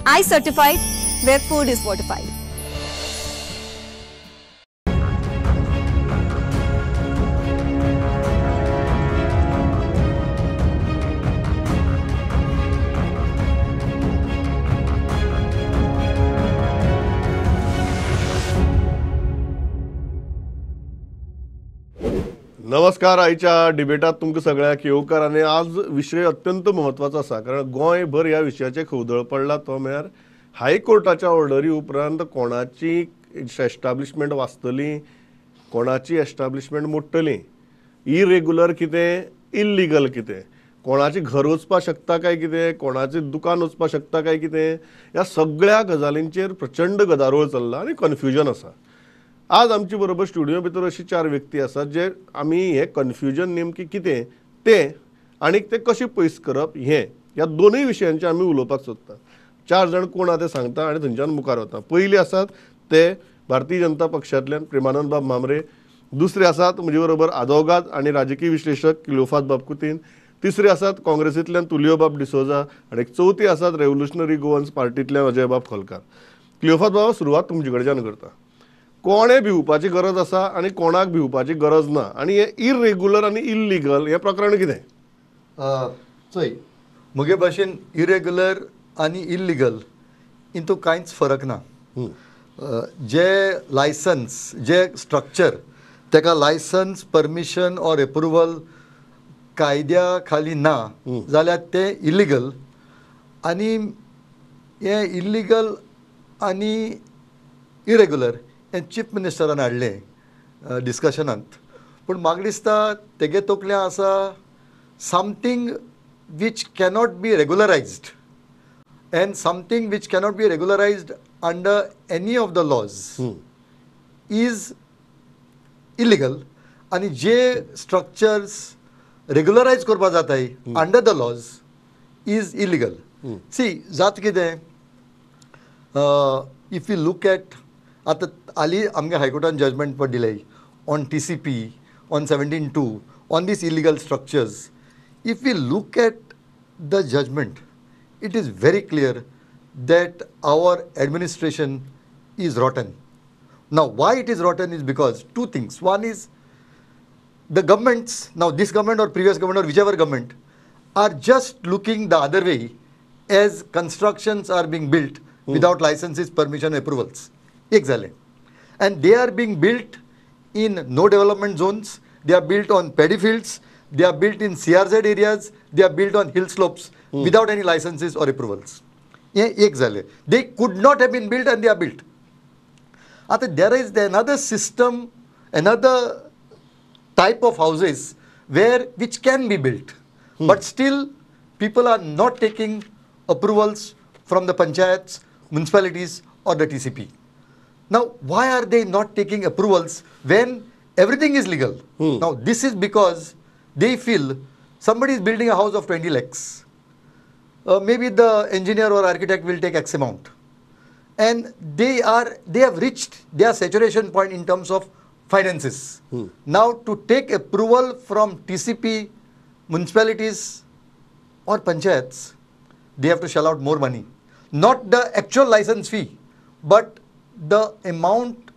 I certified, where food is fortified. नमस्कार. आयच्या डिबेटात तुमकां सगळ्यांक येवकार आनी आज विशय अत्यंत म्हत्वाचो आसा, कारण गोंयभर ह्या विशयाचेर खवदळ पडला तो म्हळ्यार हायकोर्टाच्या ऑर्डरी उपरांत कोणाची एस्टाब्लिशमेंट वाचतली, कोणाची एस्टाब्लिशमेंट मोडटली, इरेग्युलर कितें, इल्लिगल कितें, कोणाचें घर वचपाक शकता काय कितें, कोणाचें दुकान वचपाक शकता काय कितें, ह्या सगळ्या गजालींचेर प्रचंड गदारोळ चल्ला आनी कन्फ्युजन आसा. आज आमचे बरोबर स्टुडियो भितर अशी चार व्यक्ती आसात जे आमी हें कन्फ्युजन नेमकें कितें तें आनी तें कशें पयस करप हें ह्या दोनूय विशयांचेर आमी उलोवपाक सोदता. चार जाण कोण आहा ते सांगता आनी थंयच्यान मुखार वता. पयली आसात ते भारतीय जनता पक्षांतल्यान प्रेमानंद बाब म्हांबरे, दुसरे आसात म्हजे बरोबर आदोगाद आनी राजकीय विश्लेशक क्लियोफात बाब कुतीन, तिसरे आसात काँग्रेसींतल्यान तुलियो बाब डिसोजा आनी चवथी आसात रेव्होल्युशनरी गोवन्स पार्टींतल्यान अजय बाब खोलकार. क्लियोफात बाबा, सुरवात तुमचे कडच्यान करता. कोणें भिवपाची गरज आसा आनी कोणाक भिवपाची गरज ना, आनी हें इरेग्युलर आनी इल्लिगल हें प्रकरण कितें? चोय, म्हगे भाशेन इरेग्युलर आनी इल्लिगल हितून कांयच फरक ना. जे लायसन्स, जे स्ट्रक्चर ताका लायसन्स, परमिशन ऑर एप्रुवल कायद्या खाली ना जाल्यार तें इल्लिगल, आनी हें इल्लिगल आनी इरेग्युलर हें चीफ मिनिस्टरान हाडलें डिस्कशनांत. पूण म्हाका दिसता तेगे तकल्यां आसा something which cannot be regularised and something which cannot be regularised under any of the laws is illegal, आनी जे स्ट्रक्चर्स रेगुलरायज करपाक जाताय under the laws is illegal. See जाता कितें, if you look at आतां हालीं आमगे हायकोर्टान जजमेंट पण दिलें on T C P, on 17(2), on these illegal structures. If we look at the judgment, it is very clear that our administration is rotten. Now, why it is rotten is because two things. One is the governments, now this government or previous government or whichever government, are just looking the other way as constructions are being built without licenses, permission, approvals. Exactly. And they are being built in no development zones, they are built on paddy fields, they are built in CRZ areas, they are built on hill slopes without any licenses or approvals. Exactly. They could not have been built and they are built. There is another system, another type of houses where which can be built, but still people are not taking approvals from the panchayats, municipalities or the TCP. Now, why are they not taking approvals when everything is legal? Now, this is because they feel somebody is building a house of 20 lakhs. Maybe the engineer or architect will take X amount. And they have reached their saturation point in terms of finances. Now, to take approval from TCP, municipalities or panchayats, they have to shell out more money. Not the actual license fee, but the amount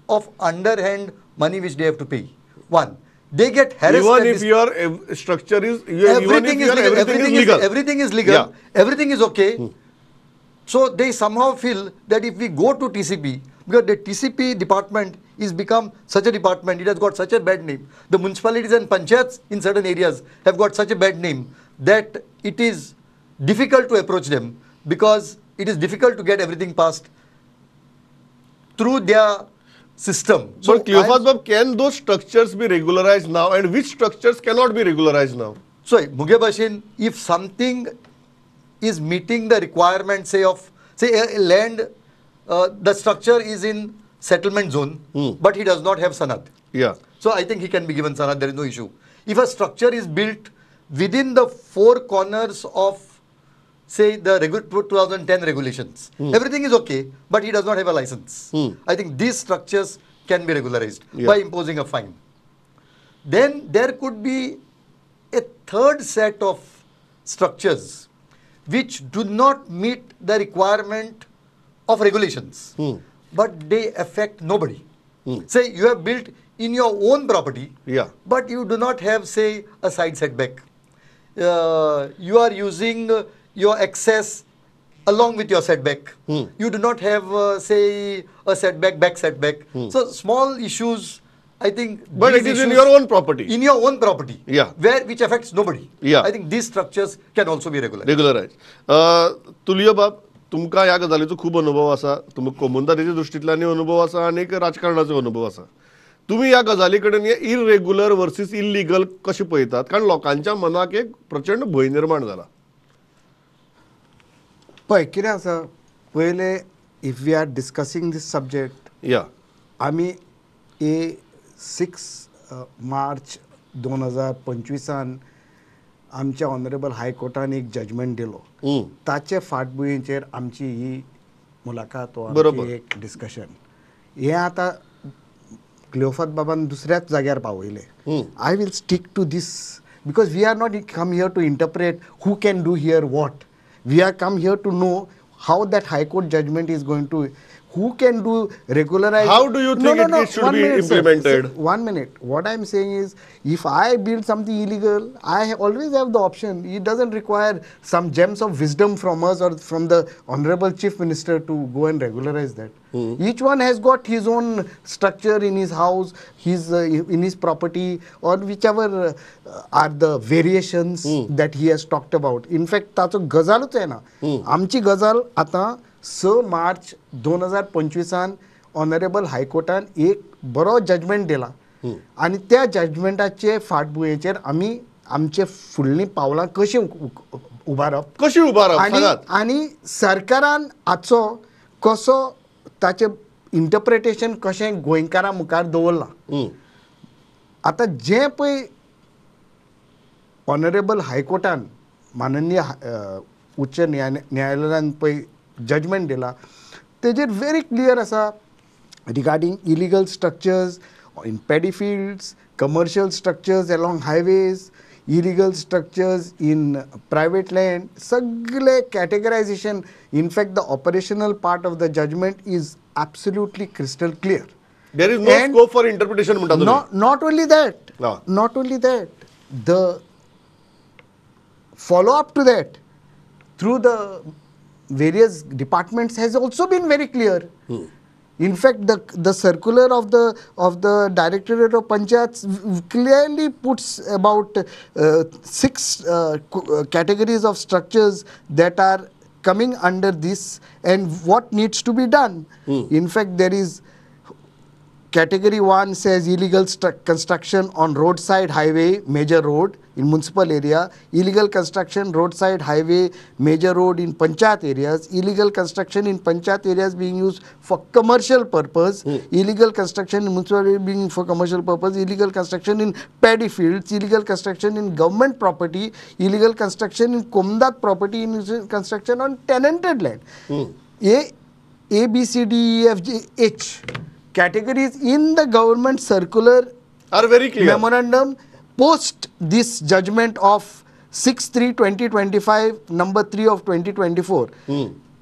of underhand money which they have to pay. One, they get harassed. Even if your structure is, everything is legal, everything is legal, yeah. Everything is okay. So they somehow feel that if we go to TCP, because the TCP department is become such a department, it has got such a bad name. The municipalities and panchayats in certain areas have got such a bad name that it is difficult to approach them, because it is difficult to get everything passed through their system. So, Cleophas Bab, can those structures be regularized now, and which structures cannot be regularized now? So, Muge Bhashin, if something is meeting the requirement, say of, say a land, the structure is in settlement zone, but he does not have sanad. Yeah. So, I think he can be given sanad, there is no issue. If a structure is built within the four corners of, say, the 2010 regulations, everything is okay, but he does not have a license. I think these structures can be regularized by imposing a fine. Then there could be a third set of structures which do not meet the requirement of regulations, but they affect nobody. Say you have built in your own property, but you do not have, say, a side setback. You are using your access along with your setback. You do not have, say, a setback, back setback. So small issues, I think. But it is in your own property. In your own property. Yeah. Where, which affects nobody. Yeah. I think these structures can also be regularized. Regularized. Tulio बाब, तुमकां ह्या गजालीचो खूब अनुभव आसा, तुमकां कोमुनिदादीच्या दृश्टींतल्यानूय अनुभव आसा आनी राजकारणाचो अनुभव आसा. तुमी ह्या गजाली कडेन हे इरेग्युलर वर्सीस इलिगल कशें पळयतात? कारण लोकांच्या मनाक एक प्रचंड भंय निर्माण जाला. पळय कितें आसा, पयलें if we are discussing this subject, या आमी 6 मार्च 2025 आमच्या ऑनरेबल हायकोर्टान एक जजमेंट दिलो, ताचे फाटभुंयेचेर आमची ही मुलाखत वा एक डिस्कशन. हें आतां क्लियोफात बाबान दुसऱ्याच जाग्यार पावयलें. I will stick to this because we are not come here to interpret who can do here what. We are come here to know how that high court judgment is going to, who can do regularize. How do you think it should be implemented? Sir, 1 minute. What I am saying is, if I build something illegal, I always have the option. It doesn't require some gems of wisdom from us or from the Honorable Chief Minister to go and regularize that. Each one has got his own structure in his house, his in his property, or whichever are the variations that he has talked about. In fact, ताचो गजालूच येना. आमची गजाल आतां 6 मार्च 2025 honourable हायकोर्टान एक बरो judgement दिला आनी त्या जजमेंटाचे फाटभुंयेचेर आमी आमचे फुडलीं पावलां कशीं उबारप, कशी उबारप आनी सरकारान हाचो कसो ताचें इंटरप्रिटेशन कशें गोंयकारां मुखार दवरलां. आतां जें पळय ऑनरेबल हायकोर्टान माननीय उच्च न्यायालयान पळय जजमेंट दिला तेजेर व्हेरी क्लियर आसा regarding illegal structures in paddy fields, commercial structures along highways, illegal structures in private land, सगळे categorization. In fact the operational part of the judgment is absolutely crystal clear. There is no scope for interpretation म्हणटा तुमी. Not only that, not only that, the follow up to that through the various departments has also been very clear. In fact, the circular of the Directorate of Panchayats clearly puts about 6 categories of structures that are coming under this and what needs to be done. In fact, there is category 1 says illegal construction on roadside highway, major road in municipal area, illegal construction roadside highway, major road in panchayat areas, illegal construction in panchayat areas being used for commercial purpose, illegal construction in municipal area being for commercial purpose, illegal construction in paddy fields, illegal construction in government property, illegal construction in Komdat property, in construction on tenanted land. A, B, C, D, E, F, G, H categories in the government circular are very clear. Memorandum post this judgment of 6/3/2025 number 3 of 2024.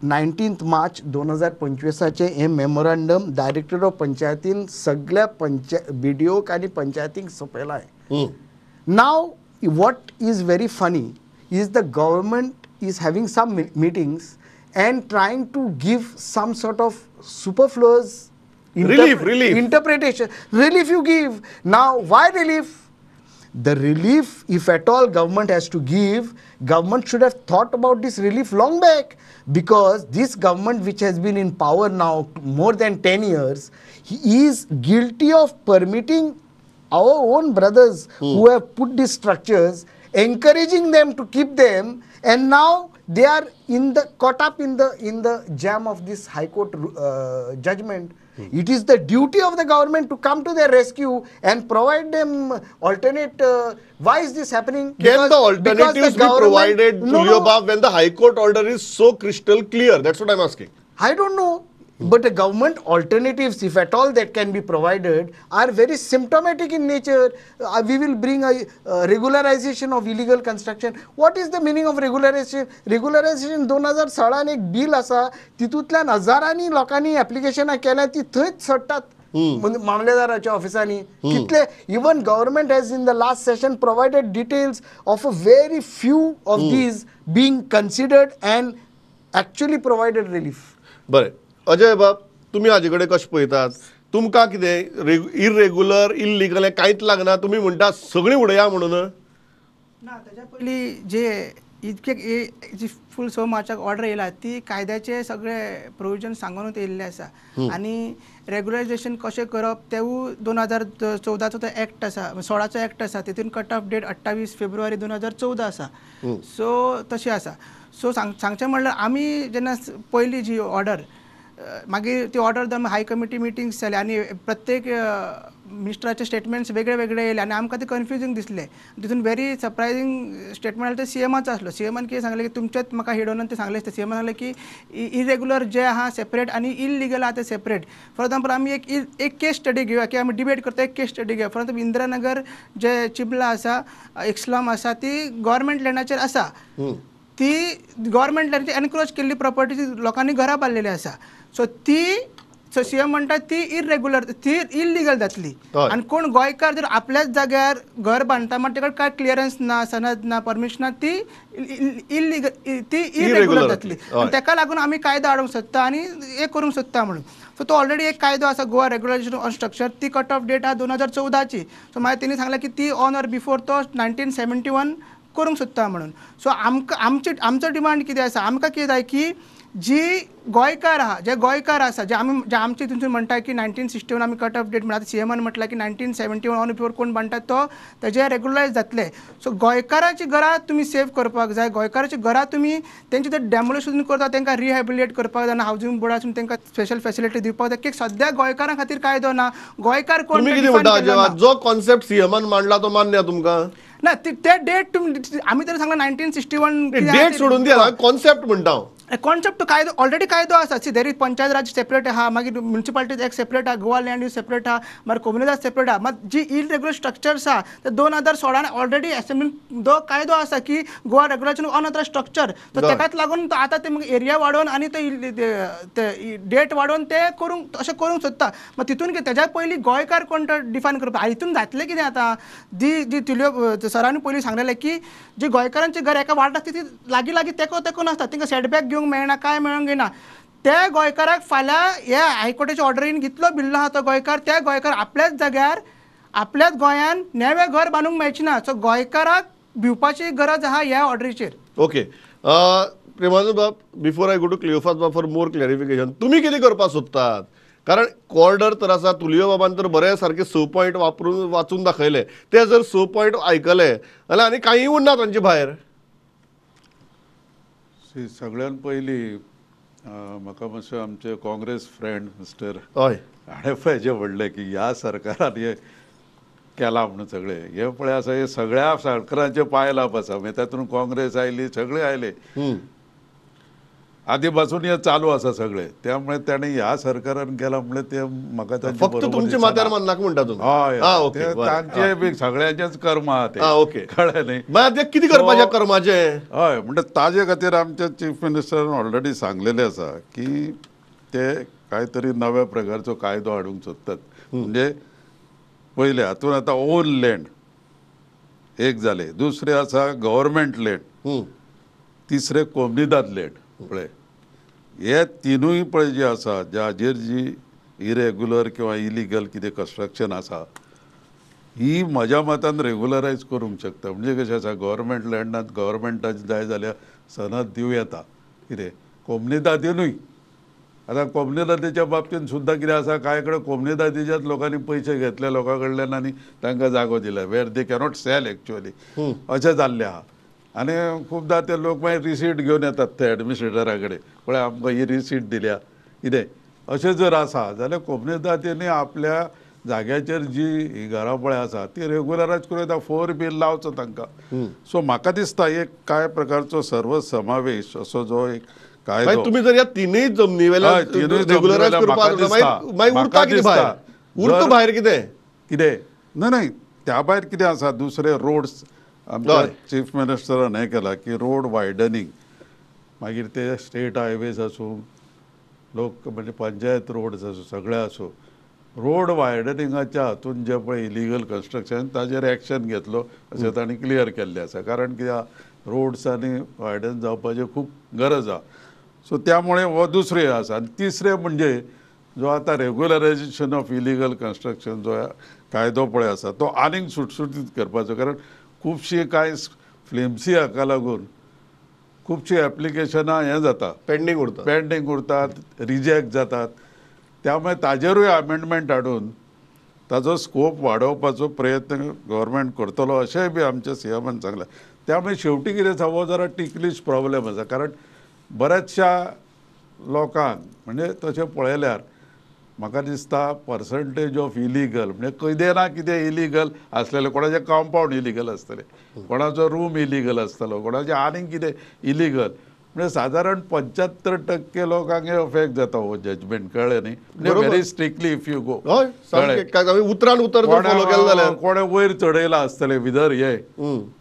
19th March 2025 hey memorandum director of पंचायतीन सगळ्या बीडीओक आनी पंचायतींक सोंपयलां. Now what is very funny is the government is having some meetings and trying to give some sort of superfluous relief, interpretation. Relief you give. Now, why relief? The relief, if at all government has to give, government should have thought about this relief long back, because this government, which has been in power now more than 10 years, he is guilty of permitting our own brothers who have put these structures, encouraging them to keep them, and now they are in the caught up in the jam of this High Court judgment. It is the duty of the government to come to their rescue and provide them alternate. Why is this happening? Can the alternatives be provided, Tulio Bab, when the High Court order is so crystal clear? That's what I'm asking. I don't know. But the government alternatives, if at all that can be provided, are very symptomatic in nature. We will bring a regularization of illegal construction. What is the meaning of regularization? Regularization 2016 एक bill आसा, तितूंतल्यान हजारांनी लोकांनी एप्लिकेशनां केल्या, ती थंयच सडटात मामलेदाराच्या ऑफिसांनी. कितले even government has in the last session provided details of a very few of these being considered and actually provided relief. बरें अजय बाब, तुमी हाजे कडेन कशें पळयतात? तुमकां कितें इरेग्युलर इल्लिगल हें कांयच लागना, तुमी म्हणटा सगळीं उडया म्हणून? ना, ताच्या पयलीं जे इतके जी फूल 6 मार्चाक ऑर्डर येयला ती कायद्याचे सगळे प्रोविजन सांगूनच येयल्ले आसा आनी रेगुलरायझेशन कशें करप तेवूय 2014चो तो एक्ट आसा, 16चो एक्ट आसा, तितून कट ऑफ डेट 28 फेब्रुवारी 2014 आसा. सो तशें आसा. सो सांगचें म्हणल्यार आमी जेन्ना पयली जी ऑर्डर, मागीर ती ऑर्डर दोन हाय कमिटी मिटिंग्स जाले आनी प्रत्येक मिनिस्टराचे स्टेटमेंट्स वेगळे वेगळे येयले आनी आमकां ते कन्फ्युजींग दिसले. तितून व्हेरी सरप्रायझींग स्टेटमेंट आसलें ते सीएमाचो आसलो. सीएमान कितें सांगलें की तुमचेच म्हाका हेडोनान ते सांगलें, सीएमान सांगलें की इरेग्युलर जे आहा सेपरेट आनी इलिगल आहा ते सेपरेट. फॉर एग्जाम्पल आमी एक केस स्टडी घेवया की आमी डिबेट करता, एक केस स्टडी घेवया. फॉर एग्जाम्पल इंदिरानगर जे चिबला आसा, एक स्लम आसा, ती गव्हर्मेंट लँडाचेर आसा, ती गव्हर्मेंट लँडाचेर एनक्रोच केल्ली प्रॉपर्टी लोकांनी घरां बांदलेली आसा. सो ती सो सीएम म्हणटा ती इरेग्युलर, ती इलिगल जातली. आनी कोण गोंयकार जर आपल्याच जाग्यार घर बांदता म्हण ताका काय क्लियरन्स ना, सनद ना, परमिशन ना, ती इलिगल, ती इरेग्युलर जातली. आनी ताका लागून आमी कायदो हाडूंक सोदता आनी हें करूंक सोदता म्हणून. सो तो ऑलरेडी एक कायदो आसा गोवा रेगुलरायझेशन ऑन स्ट्रक्चर, ती कट ऑफ डेट आहा 2014ची. सो मागीर तेणी सांगलें की ती ऑन ऑर बिफोर तो 1971 करूंक सोदता म्हणून. सो आमकां आमचो डिमांड कितें आसा, आमकां कितें जाय की जी गोंयकार आहा, जे गोंयकार आसा, जे आमी जे आमचे तितून म्हणटा की 1961 आमी कट ऑफ डेट म्हणटा, सीएमान म्हटलां की 1971 ऑन बिफोर कोण बांदता तो तेजे रेगुलरायज जातले. सो गोंयकाराची घरां तुमी सेव करपाक जाय, गोंयकाराची घरां तुमी तेंचे ते डेमोलिशन करता तांकां रिहेबिलिएट करपाक जाय, हावजींग बोर्डासून तांकां स्पेशल फेसिलिटी दिवपाक जाय. की सद्या गोंयकारां खातीर कायदो ना, गोंयकार कोण जो कॉन्सेप्ट सीएमान मांडला तो मान्य तुमकां ना? ते डेट तुमी आमी तरी सांगला 1961 डेट सोडून दिया, कॉन्सेप्ट म्हणटा. कॉन्सेप्ट कायदो ऑलरेडी कायदो आसा. See there is Panchayat Raj separate आहा, मागीर म्युनिसिपालिटीज एक्ट सेपरेट आहा, गोवा लँड यूज सेपरेट आहा, मागीर कोमुनिदाद सेपरेट आहा. मात जी इरेग्युलर स्ट्रक्चर्स आहा ते 2016 ऑलरेडी असेंब्लीन जो कायदो आसा की Goa regularisation on other structure, तो ताकाच लागून आतां ते मागीर एरिया वाडोवन आनी ते डेट वाडोवन ते करूंक अशें करूंक सोदता. मात तितून कितें तेज्या पयलीं गोंयकार कोण तो डिफायन करपाक हितून जातलें कितें आतां जी जी तुल्यो सरांनी पयलीं सांगलेलें की जी गोंयकारांची घर एका वार्ड आसता ती लागीं लागीं तेको तेकून आसता, तांकां सेटबॅक घेवंक मेळना, काय मेळोंक येना. त्या गोंयकाराक फाल्यां ह्या हायकोर्टाच्या ऑर्डरीन कितलो बिल्लो आहा तो गोंयकार, त्या गोंयकार आपल्याच जाग्यार आपल्याच गोंयान नवें घर बांदूंक मेळचें ना. सो गोंयकाराक भिवपाची गरज आहा ह्या ऑर्डरीचेर. ओके प्रेमानंद बाब, before I go to Cleophas बाब फॉर मोर क्लॅरिफिकेशन, तुमी कितें करपाक सोदतात? कारण ऑर्डर तर आसा, तुलियो बाबान तर बरे सारके 6 पॉयंट वापरून वाचून दाखयले, ते जर 6 पॉयंट आयकले जाल्यार आनी कांय उरना तांचे भायर. सगळ्यान पयलीं म्हाका मातशें आमचे काँग्रेस फ्रेंड मिस्टर हय हाणें म्हणलें की ह्या सरकारान हें केलां म्हणून सगळें हें पळय आसा, हें सगळ्या सरकारांचें पायलाप आसा. मागीर तातूंत काँग्रेस आयली, सगळे आयले, आदी पासून हें चालू आसा सगळें. त्यामुळे ताणें ह्या सरकारान केलां म्हणलें तें म्हाका फक्त तुमच्या माथ्यार माननाका म्हणटा तुमी? हय, तांचे बी सगळ्यांचेच कर्म आहा तें, कळ्ळें न्ही? मागीर तें कितें करपाचें कर्माचें? हय, म्हणटा ताजे खातीर आमच्या चीफ मिनिस्टरान ऑलरेडी सांगलेलें आसा की ते काय तरी नव्या प्रकारचो कायदो हाडूंक सोदतात. म्हणजे पयलें हातून आतां ओन लँड एक जालें, दुसरें आसा गव्हर्मेंट लँड, तिसरें कोमुनिदाद लँड. पळय हे तिनूय पळय जे आसा जाजेर जी इरेग्युलर किंवा इलिगल कितें कन्स्ट्रक्शन आसा ही म्हज्या मतान रेगुलरायज करूंक शकता. म्हणजे कशें आसा, गव्हर्मेंट लँडांत गव्हर्मेंटाक जाय जाल्यार सनद दिवं येता कितें, कोमुनिदादीनूय. आतां कोमुनिदादीच्या बाबतींत सुद्दां कितें आसा, कांय कडेन कोमुनिदादीच्याच लोकांनी पयशे घेतले लोकां कडल्यान आनी तांकां जागो दिला, where they cannot sell actually, अशें जाल्लें आहा. आनी खुबदां ते लोक मागीर रिसीट घेवन येतात ते एडमिनिस्ट्रेटरा कडेन, पळय आमकां ही रिसीट दिल्या कितें. अशें जर आसा जाल्यार कोमुनिदादींनी आपल्या जाग्याचेर जी ही घरां पळय आसा ती रेगुलरायज करूं येता, 4 बील लावचो तांकां. सो म्हाका दिसता एक कांय प्रकारचो सर्व समावेश असो जो एक कायदो. तुमी जर ह्या तिनूय जमनी वेल्यान रेग्युलरायज करपाक मागीर उरता कितें भायर, उरता भायर कितें कितें न्हय न्हय त्या भायर कितें आसा दुसरे रोड्स. आमच्या चीफ मिनिस्टरान हें केलां की रोड वायडनींग, मागीर ते स्टेट हायवेज आसूं, लोक म्हणजे पंचायत रोड्स आसूं, सगळे आसूं, रोड वायडनिंगाच्या हातून जे पळय इलिगल कन्स्ट्रक्शन ताजेर एक्शन घेतलो अशें तांणी क्लियर केल्लें आसा. कारण कित्याक रोड्सांनी वायडन जावपाची खूब गरज आसा. सो त्यामुळे हो दुसरें आसा. आनी तिसरें म्हणजे जो आतां रेगुलरायजेशन ऑफ इलिगल कन्स्ट्रक्शन जो कायदो पळय आसा तो आनीक सुटसुटीत करपाचो, कारण खुबशीं कांय फ्लिम्सी हाका लागून खुबशीं एप्लिकेशनां हें जाता, पेंडींग उरता, पेंडींग उरतात, रिजेक्ट जातात. त्यामुळे ताजेरूय अमेंडमेंट हाडून ताजो स्कोप वाडोवपाचो प्रयत्न गव्हर्मेंट करतलो अशेंय बी आमच्या सीएमान सांगलें. त्यामुळे शेवटी कितें आसा हो जरा टिकलीश प्रॉब्लेम आसा, कारण बऱ्याचशा लोकांक म्हणजे तशें पळयल्यार म्हाका दिसता पर्संटेज ऑफ इलिगल म्हणजे कितें ना कितें इलिगल आसलेलें, कोणाचें कॉम्पावंड इलिगल आसतलें, कोणाचो रूम इलिगल आसतलो, कोणाचें आनीक कितें इलिगल, म्हणजे सादारण 75% लोकांक हे अफेक्ट जाता हो जजमेंट, कळ्ळें न्ही. म्हणजे very strictly if you go, उतरान उतर कोणें वयर चडयलां आसतलें विदर हे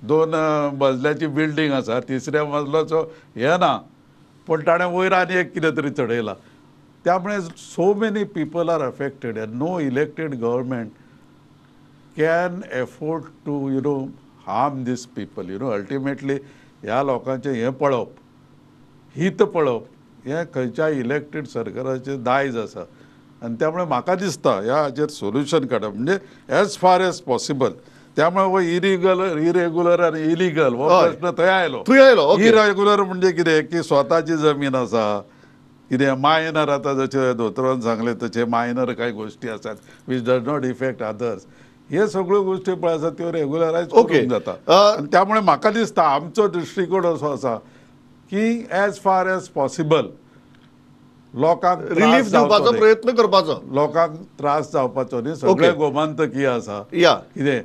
2 मजल्याची बिल्डींग आसा, तिसऱ्या मजल्याचो हे ना, पूण ताणें वयर आनी एक कितें तरी चडयलां. त्यामुळे so many people are affected and no elected government can afford to you know harm this people. You know ultimately ह्या लोकांचें हें पळोवप, हित पळोवप हें खंयच्याय इलेक्टेड सरकाराचें दायज आसा. आनी त्यामुळे म्हाका दिसता ह्या हाजेर सोल्युशन काडप म्हणजे एज फार एज पॉसिबल. त्यामुळे हो इरिगल, इरेग्युलर आनी इलिगल हो प्रश्न थंय आयलो. इरेग्युलर म्हणजे कितें की स्वताची जमीन आसा, कितें मायनर, आतां जशें दोतोरान सांगलें तशें मायनर कांय गोश्टी आसात which does not effect others, हे सगळ्यो गोश्टी पळय आसा त्यो रेगुलरायज करूंक जाता. आनी त्यामुळे म्हाका दिसता आमचो दृश्टिकोण असो आसा की एज फार एज पॉसिबल लोकांक रिलीफ दिवपाचो प्रयत्न करपाचो, लोकांक त्रास जावपाचो न्ही. सगळे गोमांतकी आसा, कितें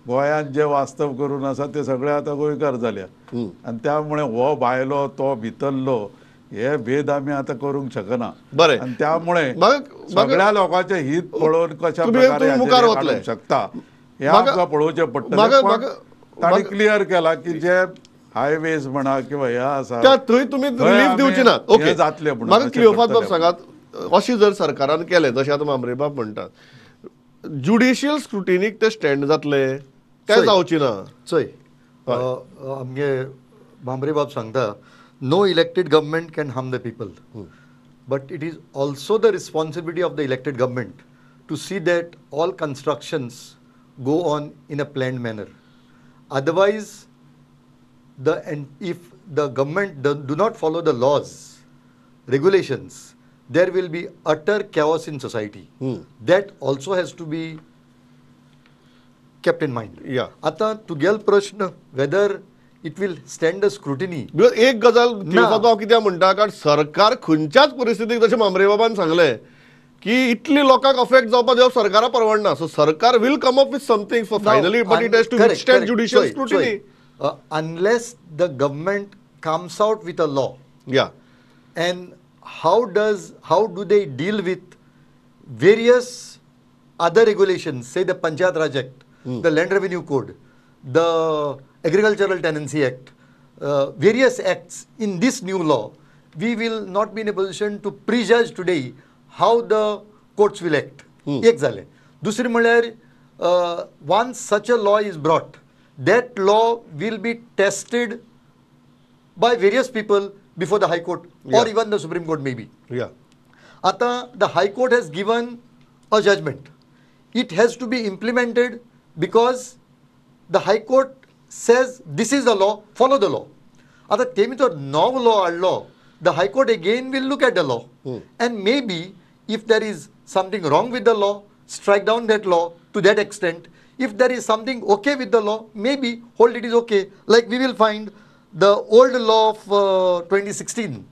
गोंयांत जे वास्तव करून आसा ते सगळे आतां गोंयकार जाल्या, आनी त्यामुळे हो भायलो तो भितरलो हे भेद आमी आतां करूंक शकना. बरें, आनी त्यामुळे सगळ्या लोकांचें हित पळोवन कशा प्रकारे हाडूंक शकता हें आमकां पळोवचें पडटलें. तांणी क्लियर केलां की जे हायवेज म्हणा किंवा हे आसा थंय तुमी रिलीफ दिवची ना, ओके जातले. म्हाका क्लियोफात बाब सांगात, अशें जर सरकारान केलें जशें आतां मामरेबाब म्हणटात, ज्युडिशियल स्क्रुटिनीक ते स्टँड जातले काय जावची ना? चोय आमगे मामरेबाब सांगता no elected government can harm the people, but it is also the responsibility of the elected government to see that all constructions go on in a planned manner. Otherwise, if the government do not follow the laws, regulations, there will be utter chaos in society. That also has to be kept in mind. Yeah. Ata tugel prashna whether it will stand a scrutiny. Because एक गजाल हांव कित्याक म्हणटा, कारण सरकार खंयच्याच परिस्थितीक जशें मामरेबाबान सांगलें की इतली लोकांक अफेक्ट जावपा दिवप सरकारा परवडना. सो सरकार will come up with something for finally, but it has to withstand judicial scrutiny. Unless the government comes out with a law. Yeah. And how do they deal with various other regulations, say the Panchayat Raj Act, the Land Revenue Code, the Agricultural Tenancy Act, various acts in this new law, we will not be in a position to prejudge today how the courts will act. एक जालें. दुसरें म्हळ्यार once such a law is brought, that law will be tested by various people before the High Court or even the Supreme Court maybe. Yeah. Ata the High Court has given a judgment. It has to be implemented because the High Court says this is the law, follow the law. Ata temi to nov law aadlo, the High Court again will look at the law and maybe if there is something wrong with the law, strike down that law to that extent. If there is something okay with the law, maybe hold it is okay. Like we will find the old law of 2016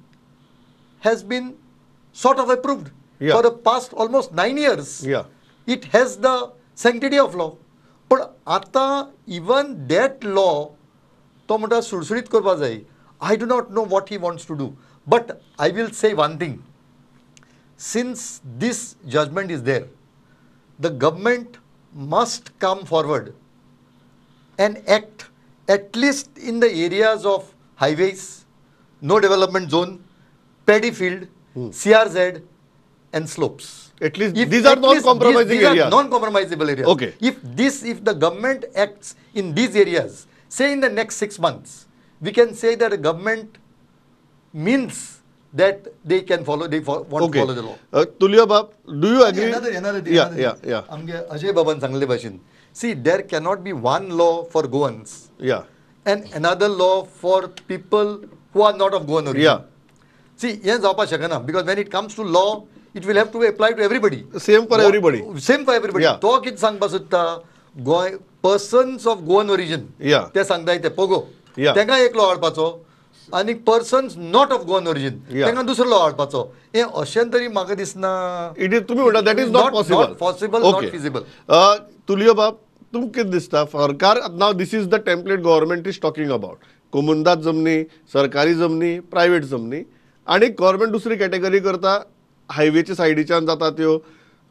has been sort of approved for the past almost 9 years. Yeah. It has the sanctity of law. But ata even that law, to म्हणटा सुडसुडीत करपा जाय. I do not know what he wants to do. But I will say one thing, since this judgment is there, the government must come forward and act at least in the areas of highways, no development zone, paddy field, CRZ and slopes. At least these are non-compromising areas. These are non-compromisable areas. Okay. If the government acts in these areas, say in the next 6 months, we can say that the government means that they can follow, they want to follow the law. Tulio Bab, do you agree? Another thing. Yeah. Amge Ajay Baban sangle bhashin. See, there cannot be one law for Goans. Yeah. And another law for people who are not of Goan origin. Yeah. See, yen javpa shakana, because when it comes to law, it will have to apply to everybody. Same for everybody. Same for everybody. Yeah. To kit sangpa sutta, Goa persons of Goan origin. Yeah. Te sangtai te pogo. Yeah. Tenga ek law हाडपाचो आनी persons not of Goan origin तांकां दुसरो law हाडपाचो. हें अशें तरी म्हाका दिसना. It is, तुमी म्हणटा that is not possible. Not possible, not feasible. Tulio बाब, तुमकां कितें दिसता सरकार now this is the template government is talking about. कोमुंदाद जमनी, सरकारी जमनी, प्रायवेट जमनी, आनी गव्हर्मेंट दुसरी कॅटेगरी करता, हायवेच्या सायडीच्यान जाता त्यो,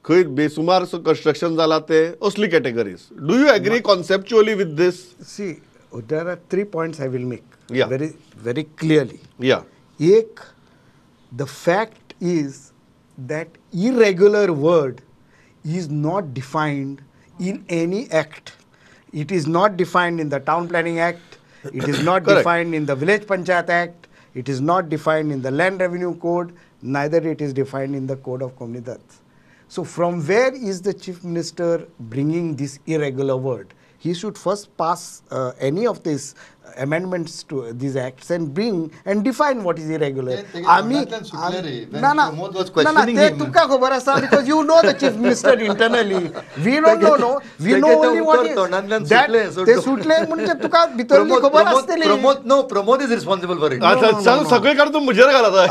खंय बेसुमार कन्स्ट्रक्शन जाला ते, असली categories. Do you agree conceptually with this? See, there are 3 points I will make. Yeah. Very, very clearly. Yeah. Ek, the fact is that irregular word is not defined in any act. It is not defined in the Town Planning Act. It is not defined in the Village Panchayat Act. It is not defined in the Land Revenue Code. Neither it is defined in the Code of Comunidades. So from where is the Chief Minister bringing this irregular word? He should first pass any of these amendments to these acts and bring and define what is irregular. Because you know the Chief Minister internally. We don't know, no. We know only what is that. ते सुटले म्हणजे तुका भितरली खबर आसतली. Pramod, no, Pramod is responsible for it. सगळे काढून म्हजेर घालता.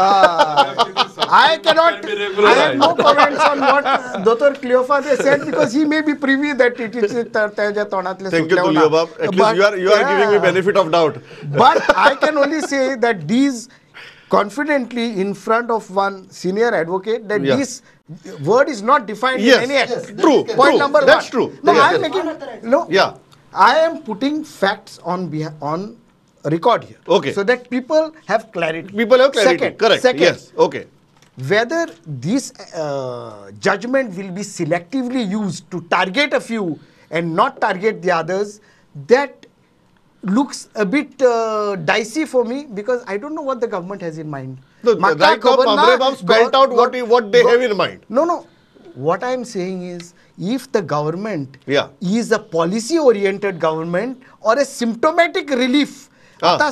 I cannot, I have no comments on what Dr. Cleophas said because he may be privy that it is त्याच्या तोंडातले. Thank you, Tulio Bab. At least you are giving me benefit of doubt. But I can only say that these confidently in front of one senior advocate that this word is not defined in any act. Yes, true. Point number one. That's true. No, I am making no. Yeah. I am putting facts on record here. Okay. So that people have clarity. People have clarity. Second, correct. Second, yes. Okay. Whether this judgment will be selectively used to target a few and not target the others, that looks a bit dicey for me because I don't know what the government has in mind. No, right now, Pambre Bab spelled out what they have in mind. No, no. What I am saying is, if the government is a policy-oriented government or a symptomatic relief, आता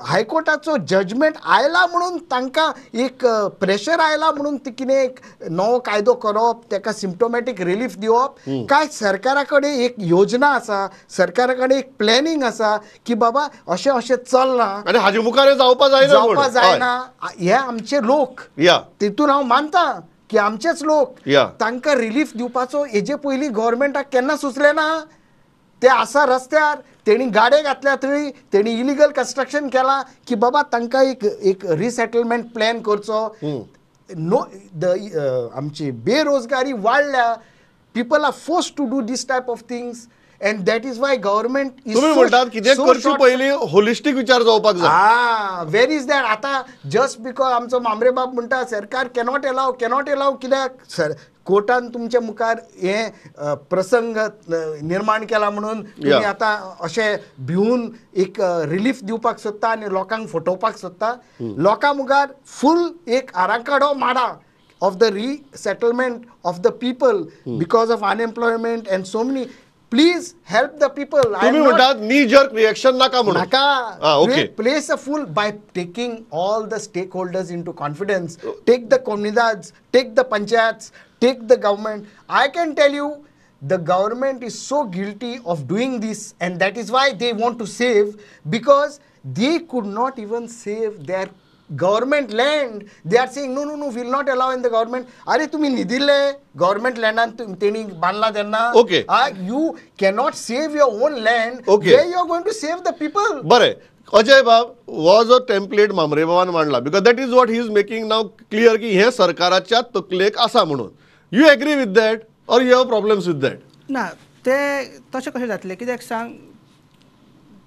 हायकोर्टाचो judgement आयला म्हणून तांकां एक pressure आयला म्हणून ती कितें एक नवो कायदो करप, ताका सिम्टोमॅटीक रिलीफ दिवप, काय सरकारा कडेन एक योजना आसा, सरकारा कडेन एक प्लॅनिंग आसा की बाबा अशें अशें चल्लां आनी हाजे मुखार जावपा जायना, जावपा जायना. हे आमचे लोक, तितून हांव मानता की आमचेच लोक, तांकां रिलीफ दिवपाचो हेजे पयलीं गव्हर्मेंटाक केन्ना सुचलें ना. ते आसा रस्त्यार, तेणी गाडे घातल्या थंय, तेणी इलिगल कन्स्ट्रक्शन केलां की बाबा तांकां एक एक रिसेटलमेंट प्लॅन करचो. नो, the आमची बेरोजगारी वाडल्या, people are forced to do this type of things and that is why government is. तुमी म्हणटात कितें करचे पयलीं होलिस्टीक विचार जावपाक जाय. आं, वेर is that. आतां जस्ट because आमचो मामरे बाब म्हणटा सरकार कॅनॉट एलाव, कॅनॉट एलाव कित्याक सर कोर्टान तुमच्या मुखार हे प्रसंग निर्माण केला म्हणून तुमी आतां अशें भिवून एक रिलीफ दिवपाक सोदता आनी लोकांक फटोवपाक सोदता. लोकां मुखार फूल एक आराखडो माडा of the resettlement of the people because of unemployment and so many. Please help the people. तुम्ही म्हणतात नी जर्क रिएक्शन नाका म्हणून. नाका. Okay. Place a full by taking all the stakeholders into confidence. Take the comunidades, take the panchayats, take the government. I can tell you the government is so guilty of doing this and that is why they want to save, because they could not even save their government land. They are saying no, no, no, we will not allow in the government. अरे तुम्ही निदिल्ले government लँडान तेणी बांदला तेन्ना. Okay. You cannot save your own land. Okay. Where you are going to save the people? बरें, अजय बाब हो जो template मामरे बाबान मांडला because that is what he is making now clear की हे सरकाराच्या तकलेक आसा म्हणून, you agree with that or you have problems with that? ना ते तशें कशें जातलें कित्याक सांग,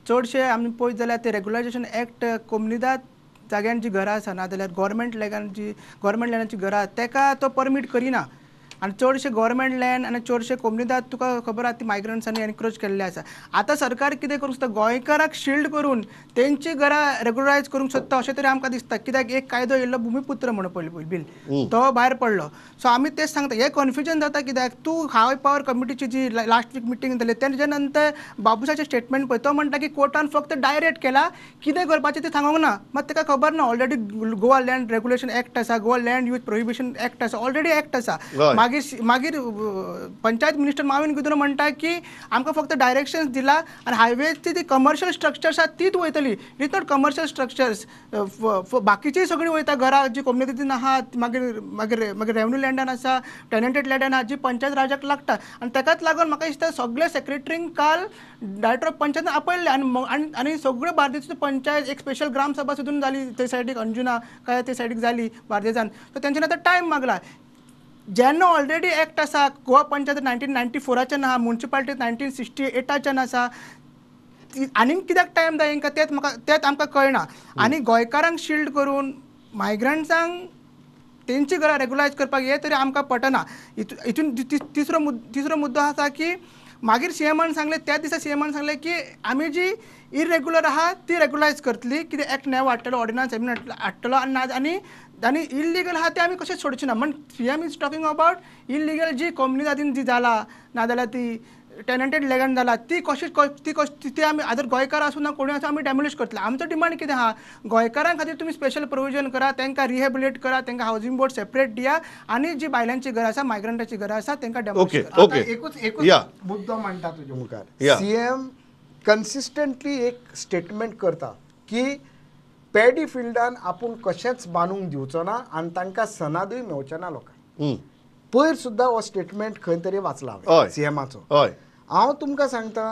चडशे आमी पळयत जाल्यार ते रेगुलायजेशन एक्ट कोमुनिदाद जाग्यान जी घरां आसा ना जाल्यार गोवोरमेंट लँडान जी गोवोरमेंट लँडाची घरां तेका तो परमीट करिना आनी चडशे गोवोरमेंट लँड आनी चडशे कोमुनिदाद तुका खबर आहा ती मायग्रंट्सांनी एनक्रोच केल्ले आसा. आतां सरकार कितें करूंक सोदता, गोंयकाराक शिल्ड करून तेंची घरां रेगुलरायज करूंक सोदता अशें तरी आमकां दिसता. कित्याक एक कायदो येयल्लो भुमिपुत्र म्हणून पयलीं बील तो भायर पडलो. सो आमी तेच सांगता हें कन्फ्युजन जाता कित्याक तूं हाय पावर कमिटीची जी लास्ट वीक मिटींग जाली तेच्या नंतर बाबूशाचें स्टेटमेंट पळय, तो म्हणटा की कोर्टान फक्त डायरेक्ट केला, कितें करपाचें तें सांगूंक ना. मात ताका खबर ना already Goa land regulation act आसा, Goa land use prohibition act आसा, ऑलरेडी एक्ट आसा. मागीर मागीर पंचायत मिनिस्टर माविन गुदिन्हो म्हणटा की आमकां फक्त डायरेक्शन्स दिला आनी हायवेची ती कमर्शियल स्ट्रक्चर्स आसा तीच वयतली, it not commercial structures, बाकीचीय सगळीं वयता घरां जी कोम्युनिटीन आहा, मागीर मागीर मागीर रेवन्यू लँडान आसा, टेनंटेड लँडान आहा, जी पंचायत राजाक लागता. आनी ताकाच लागून म्हाका दिसता सगळे सेक्रेटरींक काल डायरेक्टर ऑफ पंचायत आपयल्ले आनी आनी सगळ्यो बार्देसच्यो पंचायत एक स्पेशल ग्रामसभा सुद्दां जाली ते सायडीक, अंजुना काय ते सायडीक जाली बार्देसान. सो तेंच्यानी आतां टायम मागला. जेन्ना ऑलरेडी एक्ट आसा गोवा पंचायत 1994 आहा, मुन्सिपालिटी 1968 आसा, आनीक कित्याक टायम जाय हेंकां तेंच म्हाका तेंच आमकां कळना. आनी गोंयकारांक शिल्ड करून मायग्रंट्सांक तेंची घरां रेगुलायज करपाक हें तरी आमकां पटना. हितून तिसरो मुद्दो आसा की मागीर सीएमान सांगलें, त्या दिसा सीएमान सांगलें की आमी जी इरेग्युलर आहा ती रेगुलायज करतली, कितें एक्ट नवो हाडटलो, ऑर्डिनन्स हाडटलो आनी आनी आनी इलिगल आहा ते आमी कशें सोडचे ना. म्हण CM is talking about illegal जी कोमुनिदादीन जी जाला नाजाल्यार ती टेनंटेड लँड जाला ती कशी ती कशी ती आमी आदर गोंयकार आसूं ना कोणूय आसूं आमी डेमोलिश करतले. आमचो डिमांड कितें आहा, गोंयकारां खातीर तुमी स्पेशल प्रोविजन करा, तेंकां रिहेबिलिट करा, तेंकां हावजींग बोर्ड सेपरेट दिया आनी जी बायलांची घरां आसा, मायग्रंटाची घरां आसा तेंकां डेमोलिश करा. ओके, एकूच मुद्दो मांडटा तुजे मुखार, सीएम कन्सिस्टंटली एक स्टेटमेंट करता की पेडी फिल्डान आपूण कशेंच बांदूंक दिवचो ना आनी तांकां सनादूय मेवचे ना लोकांक. पयर सुद्दां हो स्टेटमेंट खंय तरी वाचला हांवें सीएमाचो. हांव तुमकां सांगता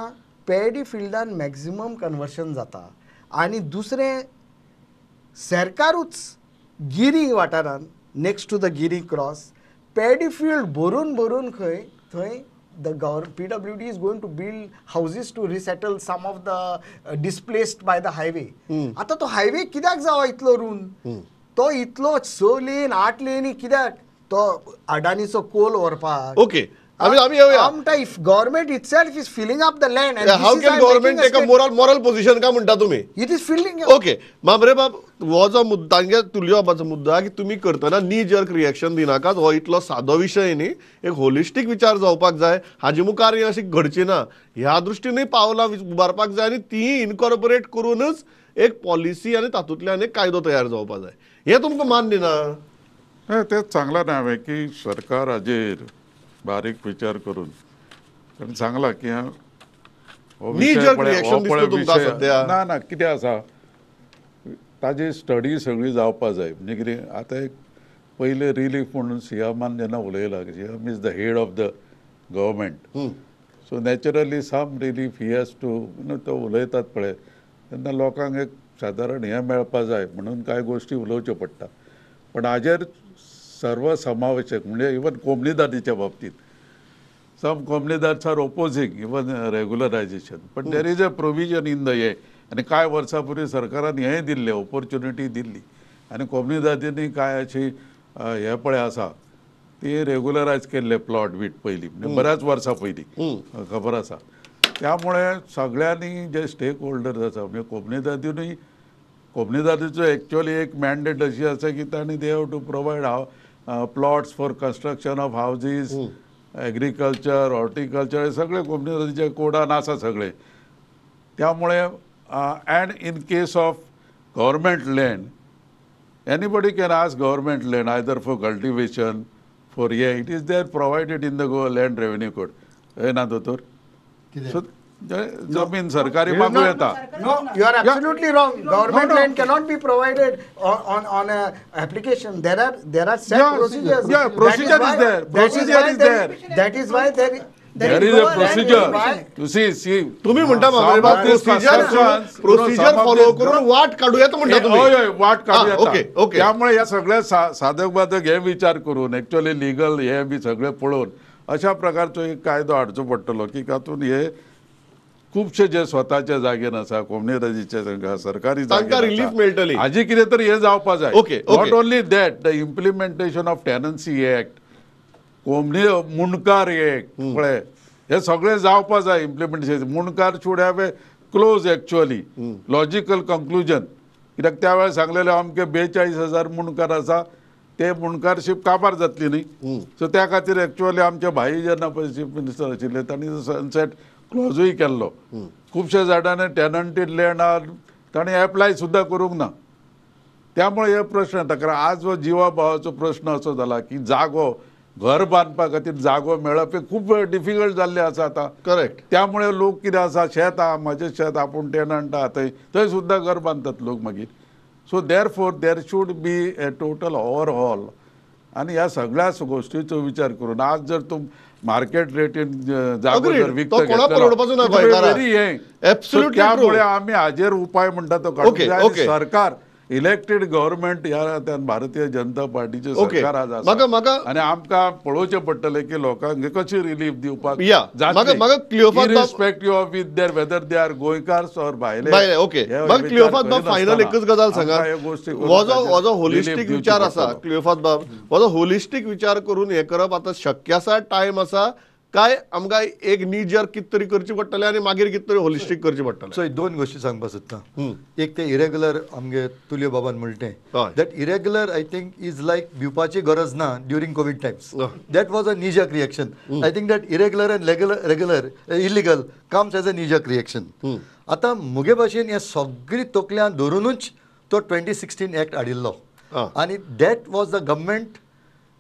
पेडी फिल्डान मॅक्झिमम कन्वर्शन जाता आनी दुसरें सरकारूच गिरी वाठारान next to the Giri cross paddy field भरून भरून खंय थंय the PWD is going to build houses to resettle some of the displaced by the highway. आता तो हायवे कित्याक जावो इतलो रून, तो इतलो 6 लेन 8 लेनी कित्याक, तो अडानीचो कोल व्हरपाक. ओके, आमी येवया. आमकां if government itself is filling up the land, how can government take a moral position का म्हणटा तुमी? It is filling. Okay Mambre बाब, हो जो मुद्दो तांगे तुलयो बाबाचो मुद्दो आहा की तुमी करतना नी जर्क रिएक्शन दिनाकात, हो इतलो सादो विशय न्ही, एक होलिस्टीक विचार जावपाक जाय, हाजे मुखार हें अशें घडचें ना ह्या दृश्टीनूय पावलां उबारपाक जाय आनी तीं इनकॉर्पोरेट करूनच एक पॉलिसी आनी तातूंतल्यान एक कायदो तयार जावपाक जाय. हें तुमकां मान्य ना? तेंच सांगलां न्ही हांवें की सरकार हाजेर बारीक विचार करून ताणें सांगलां की हो विशय ना ना कितें आसा ताजी स्टडी सगळी जावपा जाय. म्हणजे कितें आतां एक पयलें रिलीफ म्हणून सीएमान जेन्ना उलयलां, CM is the head of the government, so naturally some relief he has to, तो उलयतात पळय तेन्ना लोकांक एक सादारण हें मेळपा जाय म्हणून कांय गोश्टी उलोवच्यो पडटा. पण हाजेर सर्वसमावेशक म्हणजे इवन कोमणीदादीच्या बाबतीत some comunidades are opposing even regularisation, पण there is a provision in the हे. आनी कांय वर्सां पूर्वी सरकारान हेंय दिल्लें, ऑपॉर्च्युनिटी दिल्ली आनी कोमणीदादींनी कांय अशी हें पळय आसा ती रेगुलरायज केल्ले प्लॉट बीट पयलीं, म्हणजे बऱ्याच वर्सां पयलीं खबर आसा. त्यामुळे सगळ्यांनी जे स्टेक होल्डर्स आसा म्हणजे कोमणीदादीनूय, कोमणीदादीचो एक्चुअली एक मॅन्डेट अशी आसा की तांणी they have to provide plots for construction of houses, agriculture, horticulture, हे सगळे कोमणीदादीच्या कोडान आसा सगळे. त्यामुळे and in case of government land anybody can ask government land either for cultivation for hey, it is there provided in the Goa land revenue code. हय ना दोतोर? So जमीन सरकारी मागू येता. No, you are absolutely wrong. Government land cannot be provided on a application. There are set procedures. Yeah, procedure is there. Procedure is there. That is why there. There is a procedure. You see, see. तुम्ही म्हणता procedure follow करून वाट काढूया म्हणता तुम्ही. हय, वाट काढूया. Okay okay. त्यामुळे ह्या सगळ्या साधक बाधक हे विचार करून एक्च्युअली लिगल हे बी सगळे पळोवन अशा प्रकारचो एक कायदो हाडचो पडटलो की तातूंत हे खुबशे जे स्वताच्या जागेन आसा, कोमनिदादीचे सरकारी तांकां रिलीफ मेळटली, हाजी कितें तरी हे जावपा जाय. Okay. Not only that, the implementation of tenancy act, कोमनी Mundkar act पळय, हे सगळे जावपा जाय implementation. Mundkar should have a close actually logical conclusion, कित्याक त्या वेळार सांगलेले अमके 42,000 मुंडकार आसा, ते मुंडकारशीप काबार जातली न्ही. सो त्या खातीर एक्चुअली आमचे भाई जेन्ना पळय चीफ मिनिस्टर आशिल्ले तांणी सनसेट क्लॉजूय केल्लो. खुबशे जाणांनी टेनंटेड लँड तांणी एप्लाय सुद्दां करूंक ना. त्यामुळे हे प्रश्न येता, कारण आज हो जिवा भावाचो प्रश्न असो जाला की जागो, घर बांदपा खातीर जागो मेळप हे खूब डिफिकल्ट जाल्लें आसा आतां. करेक्ट. त्यामुळे लोक कितें आसा, शेत आहा, म्हजें शेत आपूण टेनंट आहा, थंय थंय सुद्दां घर बांदतात लोक मागीर. So therefore there should be a total overhaul. आनी ह्या सगळ्या गोश्टीचो विचार करून आज जर तूं मार्केट रेटीन जागो जर विकतो घेतलो व्हेरी हें. त्यामुळे आमी हाजेर उपाय म्हणटा तो काडूंक जाय. सरकार, इलेक्टेड गव्हर्मेंट ह्या भारतीय जनता पार्टीचे सरकार आज आसा आनी आमकां पळोवचें पडटलें की लोकांक कशी रिलीफ दिवपाक जातली, irrespective of with their whether they are गोंयकार्स or भायले. ओके. क्लियोफात बाब, फायनल एकच गजाल सांगा, हो जो होलिस्टीक विचार आसा क्लियोफात बाब, हो जो होलिस्टीक विचार करून हें करप आतां शक्य आसा, टायम आसा काय आमकां एक नीजर कितें तरी करचें पडटलें आनी मागीर कितें तरी होलिस्टीक करचें पडटलें? सो दोन गोश्टी सांगपाक सोदता. एक ते इरेग्युलर आमगे तुल्यो बाबान म्हणलें, that irregular I think is like भिवपाची गरज ना during Covid times. That was a knee jerk reaction. I think that irregular and regular illegal comes as a knee jerk reaction. आतां मुगे भाशेन हें सगळी तकल्यान धरुनूच तो 2016 एक्ट हाडिल्लो आनी that was the government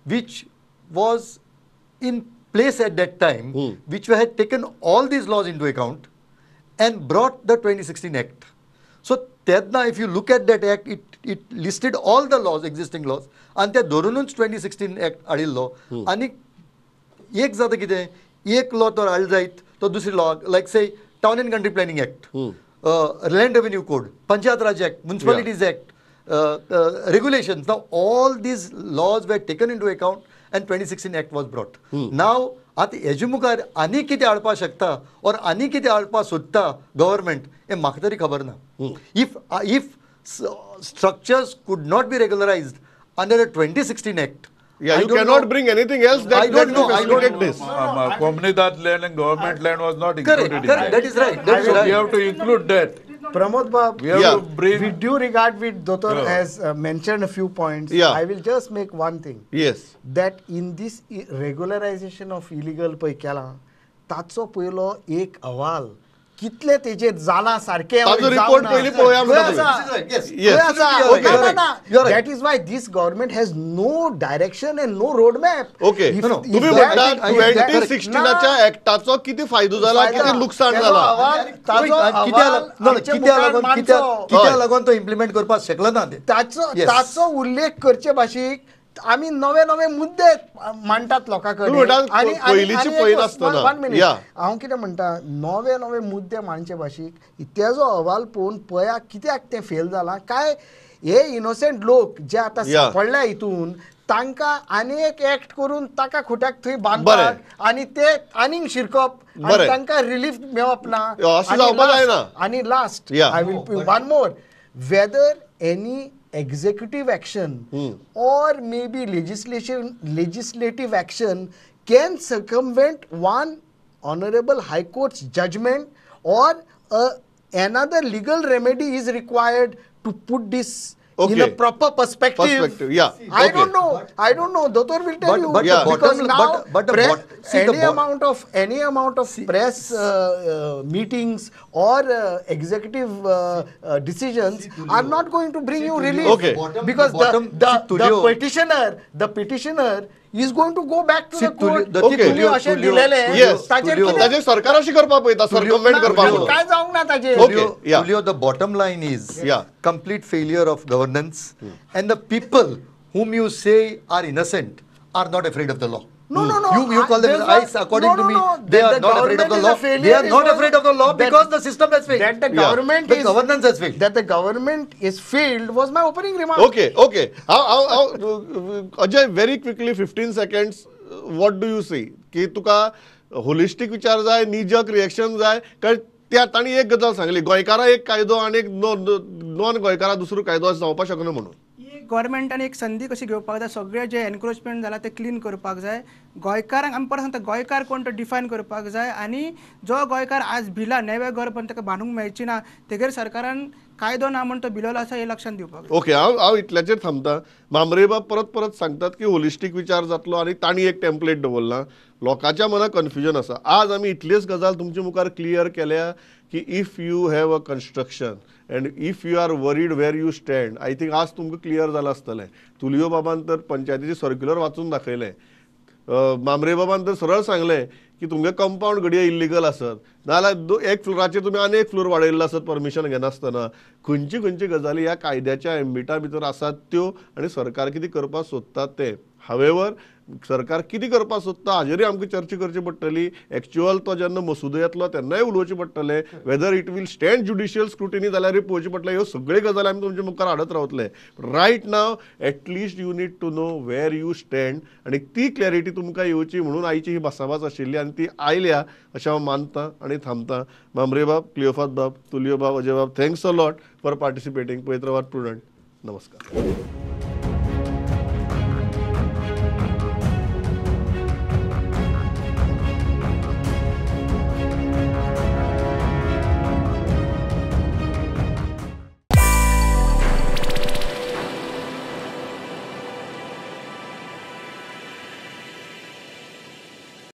which was in place at that time, which had taken all these laws into account and brought the 2016 Act. So, tedna, if you look at that act, it listed all the laws, existing laws, and त्या धरूनच 2016 Act हाडिल्लो. आनी एक जाता कितें, एक law तर हाडलो जायत तो दुसरी law, like say Town and Country Planning Act, Land Revenue Code, Panchayat Raj Act, Municipalities Act, regulations. Now, all these laws were taken into account and 2016 Act was brought. Now, आतां हेजे मुखार आनी कितें हाडपाक शकता or आनी कितें हाडपाक सोदता गव्हर्मेंट हें म्हाका तरी खबर ना. If structures could not be regularized under the 2016 Act, Yeah, you cannot bring anything else that I don't know. I don't this. Comunidad land and government land was not included. Correct, correct. That is right. That is right. We have to include that. Pramod Bab, we have to bring. With due regard, with Dotor has mentioned a few points. I will just make one thing. Yes. That in this regularization of illegal पय केला, ताचो पयलो एक अहवाल कितले तेजेर जाला सारके रिपोर्ट पयली पळोवया. That is why this government has no direction and no road map. Okay. तुम्ही म्हणता 2016च्या ऍक्टाचो किती फायदो जाला, किती लुकसाण जाला, कित्या लागून तो इम्प्लिमेंट करपाक शकलो ना, ताचो उल्लेख करचे भाशीक आमी नवे नवे मुद्दे मांडटात लोकां कडेन. हांव कितें म्हणटा, नवे नवे मुद्दे मांडचे भाशीक तेजो अहवाल पळोवन पळया कित्याक तें फेल जालां काय. हे इनोसंट लोक जे आतां सापडल्या हितून तांकां आनी एक एक्ट करून ताका खुट्याक थंय बांदपाक आनी ते आनीक शिरकप आनी तांकां रिलीफ मेळप ना. आनी last I will one more, whether any executive action or maybe legislative action can circumvent one honorable high court's judgment or another legal remedy is required to put this in a proper perspective. Yeah. I don't know. I don't know. Dotor will tell you. But because now any amount of press meetings or executive decisions are not going to bring you relief. Okay. Because the petitioner is going to go back to the court. Okay. Yes. ताजे सरकाराशी करपाक पळयता, circumvent करपाक. काय जावंक ना ताजेर. Okay. Yeah. Tulio, the bottom line is complete failure of governance, and the people whom you say are innocent are not afraid of the law. No, no, no. You call them ICE. According to me, they are not afraid of the law. They are not afraid of the law because the system has failed. That the government the governance has failed. That the government is failed was my opening remark. Okay, okay. Ajay, very quickly, 15 seconds. What do you see? की तुका holistic विचार जाय, निजक reaction जाय, कारण त्या तांणी एक गजाल सांगली, गोंयकारा एक कायदो आनी एक नॉन गोंयकारा दुसरो कायदो अशें जावपाक शकना म्हणून. गव्हर्मेंटान एक संदी कशी घेवपाक जाय, सगळे जे एनक्रोचमेंट जाला ते क्लीन करपाक जाय. गोंयकारांक आमी परत सांगता, गोंयकार कोण तो डिफायन करपाक जाय आनी जो गोंयकार आज भिला नवें घर पण ताका बांदूंक मेळची ना, तेगेर सरकारान कायदो ना म्हण तो भिलोलो आसा हें लक्षांत दिवपाक जाय. ओके, हांव इतल्याचेर थांबता. मामरे बाब परत परत सांगतात की होलिस्टीक विचार जातलो आनी तांणी एक टेम्पलेट दवरला, लोकांच्या मनात कन्फ्युजन आसा. आज आमी इतलीच गजाल तुमचे मुखार क्लियर केल्या की if you have a construction and if you are worried where you stand, I think आज तुमकां क्लियर जालां आसतलें. तुलियो बाबान तर पंचायतीचें सर्क्युलर वाचून दाखयलें, मामरे बाबान तर सरळ सांगलें की तुमगे कंपावंड घडये इल्लिगल आसत, नाजाल्यार एक फ्लोराचेर तुमी आनी एक फ्लोर वाडयल्लो आसत परमिशन घेनासतना. खंयची खंयची गजाली ह्या कायद्याच्या एम्बिटा भितर आसात त्यो आनी सरकार कितें करपाक सोदता तें. हावेवर सरकार कितें करपाक सोदता हाजेरूय आमकां चर्चा करची पडटली. एक्चुअल तो जेन्ना मसुदो येतलो तेन्नाय उलोवचें पडटलें. Whether it will stand judicial scrutiny जाल्यारूय पळोवचें पडटलें. ह्यो सगळ्यो गजाली आमी तुमच्या मुखार हाडत रावतले. Right now at least you need to know where you stand आनी ती क्लॅरिटी तुमकां येवची म्हणून आयची ही भासाभास आशिल्ली आनी ती आयल्या अशें हांव मानता आनी थांबता. मामरे बाब, क्लियोफात बाब, तुलियो बाब, अजय बाब, thanks a lot for participating. पळयत रावात प्रुडंट. नमस्कार.